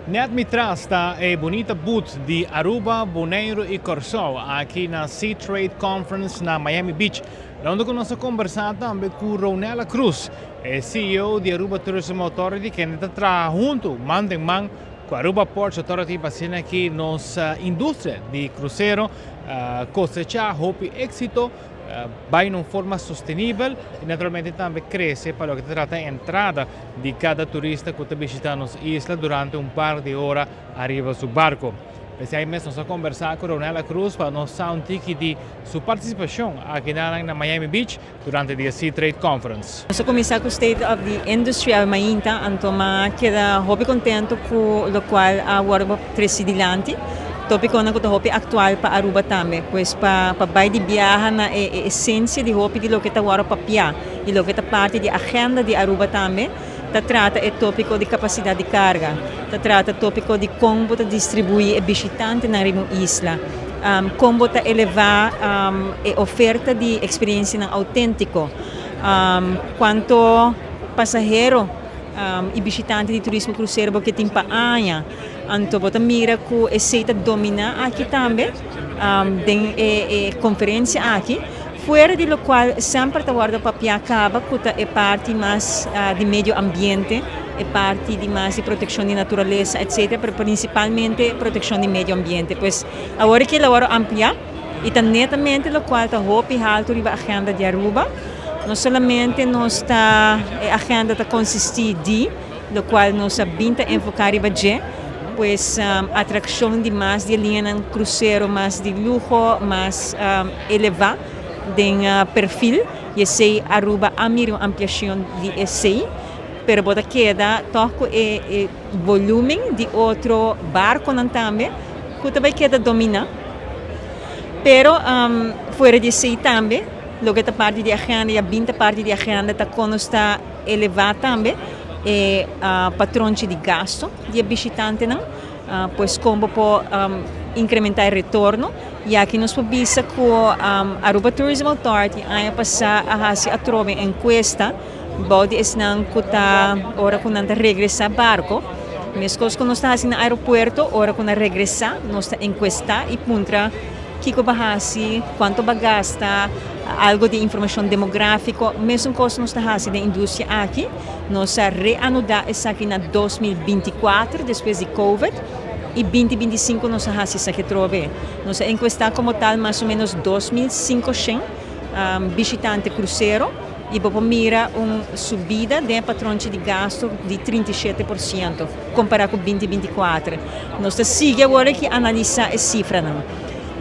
Net mi tras ta e bunita booth di Aruba, Bonaire y Corsou aki na Sea Trade Conference na Miami Beach. Unda cu nos a conversa tambe cu Ronella Cruz, e CEO di Aruba Tourism Authority, kende ta traha hunto, man den man, cu Aruba Ports Authority pa asina aki nos industria di crucero cosecha hopi exito, bay na un forma sostenibel y naturalmente tambe crece pa loke ta trata entrada di cada turista cu ta bishita nos isla durante un par di ora ariba su barco. P'esey mes nos a conversa cu Ronella Cruz pa nos sa un tiki di su participacion aki na Miami Beach durante di e Sea Trade Conference. Nos a cuminsa cu State of the Industry awe mainta, anto m'a keda hopi contento cu locual a wordo treci dilanti. Topiconan cu ta hopi actual pa Aruba tambe, pues pa bay di biaha na e esencia di hopi di loke ta wordo papia y loke ta parti di agenda di Aruba tambe, ta trata e topico di capacidad di carga, ta trata topico di con bo ta distribui e bishitantenan riba un isla, con bo ta eleva e oferta di experiencianan autentico, cuanto pasahero y bishitante di turismo crucero bo ke tin pa aña. Anto bo ta mira cu esey ta domina aki tambe den e conferencia aki. Fuera di locual semper ta wordo papia caba cu ta e parti mas di medio ambiente, e parti di mas di proteccion di naturalesa etc. Pero principalmente proteccion di medio ambiente. Pues awor aki lo wordo amplia y ta netamente locual ta hopi halto riba agenda di Aruba. No solamente nos ta e agenda ta consisti di locual nos a bin ta enfoca riba dje, pues atraccion di mas di e liñanan crucero mas di luho, mas eleva den perfil y esey Aruba a mira un ampliacion di esey, pero bo ta keda toch cu e volumen di otro barconan tambe cu ta bay keda domina, pero fuera di esey tambe loke ta parti di agenda y a bin ta parti di agenda ta con nos ta Elevá tambe e patronchi di gasto di e bishitantenan, pues kon bo por inkrementá e retorno. I aki nos por bisa ku Aruba Tourism Authority aña pasá a hasi atrobe enkuesta bou di esnan ku ta ora ku nan ta regresá barko. Meskos ku nos ta hasi na aeropuerto, ora ku nan regresá nos ta enkuestá i puntra Kiko bo hasi, kuantu bo a gasta, algo di informashon demográfiko. Mesun kos nos ta hasi den industria aki. Nos a reanudá esaki na 2024 despues di covid i 2025 nos a hasi esaki atrobe. Nos a enkuestá komo tal mas o ménos 2500 bishitante krusero i bo por mira un subida den e patronchi di gastu di 37% kompará ku 2024. Nos ta sigui awor aki analisá e sifranan.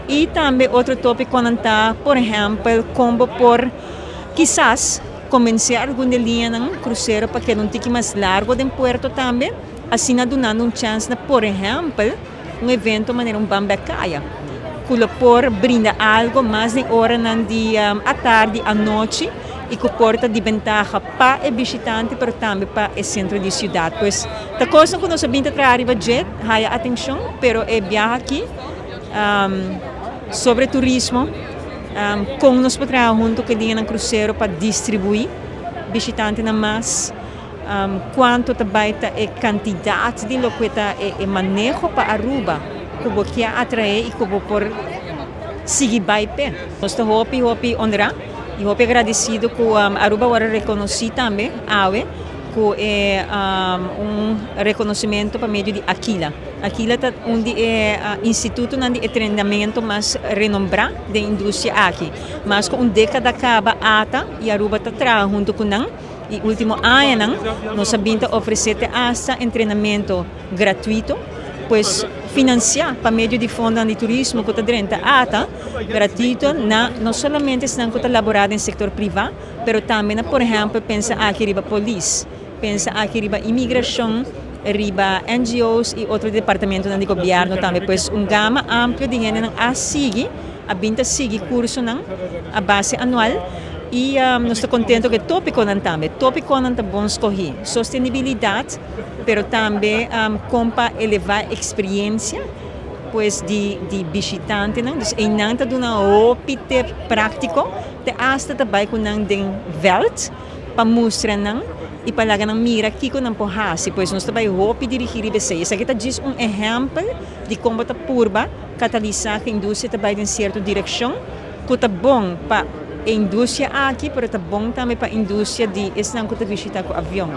I tambe otro tópikonan ta, por ehèmpel, kon bo por kisas konvensé algun di e liñanan krusero pa keda un tiki mas largo den puerto tambe, asina dunando un chèns na, por ehèmpel, un evento manera un Ban Bèk Kaya, ku lo por brinda algo mas den oranan di atardi, anochi i ku por ta di bentaha pa e bishitante pero tambe pa e sentro di siudat. Pues ta kosnan ku nos a bin ta traha riba dje, haya atenshon, pero e biaha aki sobre turismo, kon nos por traha huntu ku e liñanan krusero pa distribuí bishitantenan mas, kuantu ta bai ta e kantidat di loke ta e maneho pa Aruba ku bo kier atraé i ku bo por sigui bai p'e. Nos ta hopi hopi honrá i hopi agradesido ku Aruba wòrdu rekonosí tambe awe ku e un rekonosementu pa medio di Aquila. Aquila ta un di e institutonan di entrenamentu mas renombrá den industria aki. Mas ku un dékada kaba ata i Aruba ta traha huntu ku nan i último añanan nos a bin ta ofresé te asta entrenamentu gratuito, pues financiá pa medio di fondonan di turismo ku ta drenta ata gratuito na no solamente esnan ku ta laborá den sektor privá, pero tambe na por ehèmpel pensa aki riba polis, pensa aki riba imigrashon, riba NGO's i otro departamentonan di gobièrnu tambe. Pues un gama amplio di hendenan a sigui, a bin ta sigui kursonan a base anual i nos ta kontento ku e tópikonan tambe. Tópikonan ta bon skohí, sostenibilidat, pero tambe kon pa elevá eksperiencia pues di di bishitantenan. Dus einan ta duna hopi tip práktiko, te asta ta bai ku nan den vèlt pa mustra nan. Y pa laga nan mira kico nan por haci. Pues nos ta bay hopi dirigi riba esey. Esaki ta djis un ehempel di con bo ta purba catalisa cu e industria ta bay den cierto direccion cu ta bon pa e industria aki, pero ta bon tambe pa industria di esnan cu ta bishita cu avion.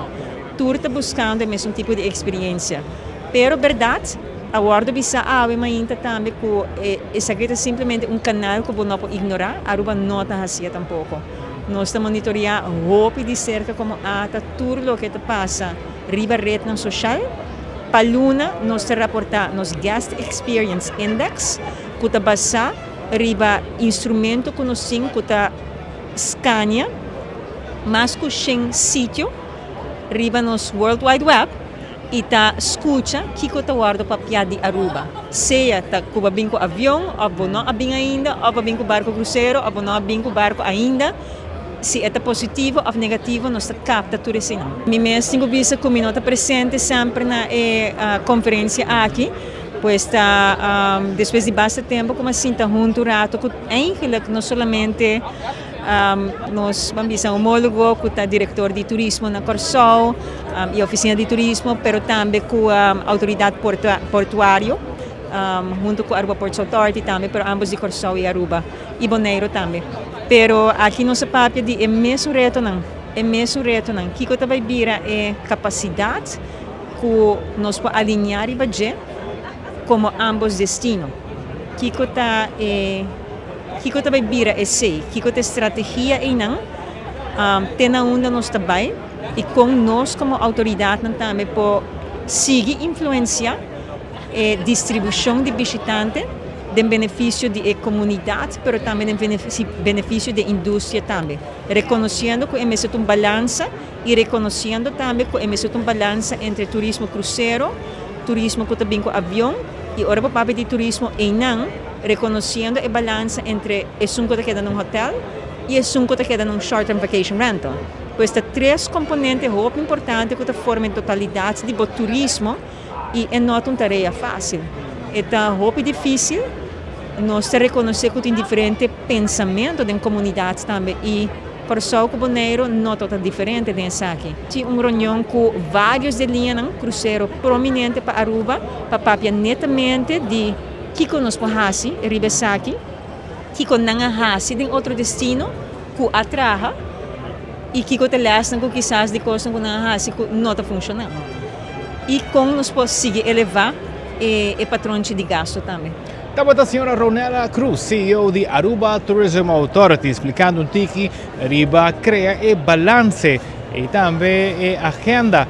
Tur ta buscando e mesun tipo di experiencia. Pero berdad, a wordo bisa awe mainta tambe cu esaki ta simplemente un canal cu bo no por ignora. Aruba no ta hacia tampoco. Nos ta monitorea hopi di cerca como ATA tur loke ta pasa riba rednan social. Pa luna nos ta raporta nos Guest Experience Index cu ta basa riba instrumento cu nos tin cu ta scania mas cu 100 sitio riba nos World Wide Web y ta scucha kico ta wordo papia di Aruba. Sea ta cu bo a bin cu avion of bo no a bin ainda, of bo a bin cu barco crucero of bo no a bin cu barco ainda, si e ta positivo of negativo, nos ta capta tur eseinan. Mi mes tin cu bisa cu mi no ta presente semper na e conferencia aki, pues ta despues di basta tempo cu mi a sinta hunto un rato cu eigenlijk no solamente nos ban bisa homólogo cu ta director di turismo na Corsou y oficina di turismo, pero tambe cu autoridad portuario hunto cu Aruba Ports Authority tambe, pero ambos di Corsou y Aruba y Boneiro tambe. Pero aki nos a papia di e mesun retonan, e mesun retonan. Kico ta bay bira e capacidad cu nos por alinea riba dje como ambos destino? Kico ta e kico ta bay bira esey? Kico ta e strategia einan te na unda nos ta bay y con nos como autoridadnan tambe por sigui influencia e distribucion di bishitante den beneficio di e comunidad, pero tambe den beneficio di e industria tambe, reconociendo cu e mester ta un balansa y reconociendo tambe cu e mester ta un balansa entre turismo crucero, turismo cu ta bin cu avion, y ora bo papia di turismo einan, reconociendo e balansa entre esun cu ta keda na un hotel y esun cu ta keda na un short term vacation rental. Pues ta tres componente hopi importante cu ta forma e totalidad di bo turismo y e no ta un tarea facil. E ta hopi dificil. Nos ta reconoce cu tin diferente pensamento den comunidad tambe y Corsou cu Boneiro no ta tan diferente den esaki. Tin un reunion cu varios di liñanan crucero prominente pa Aruba pa papia netamente di kico nos por haci riba esaki, kico nan a haci den otro destino cu a traha y kico ta lesnan cu kisas di cosnan cu nan a haci cu no ta funciona y con nos por sigui eleva e patronchi di gasto tambe. Tabata señora Ronella Cruz, CEO di Aruba Tourism Authority, explicando un tiki riba crea e balance y tambe e agenda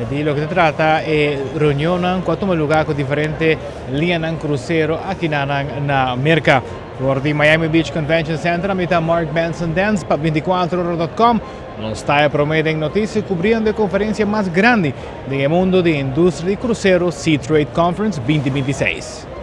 di loke ta trata e reunionnan cu a tuma lugar cu diferente liñanan crucero akinanan na Merca. For di Miami Beach Convention Center, ami ta Mark Benson Dance pa 24ora.com. Nos ta e prome den noticia cubriendo e conferencia mas grandi den e mundo di industria di crucero, Sea Trade Conference 2026.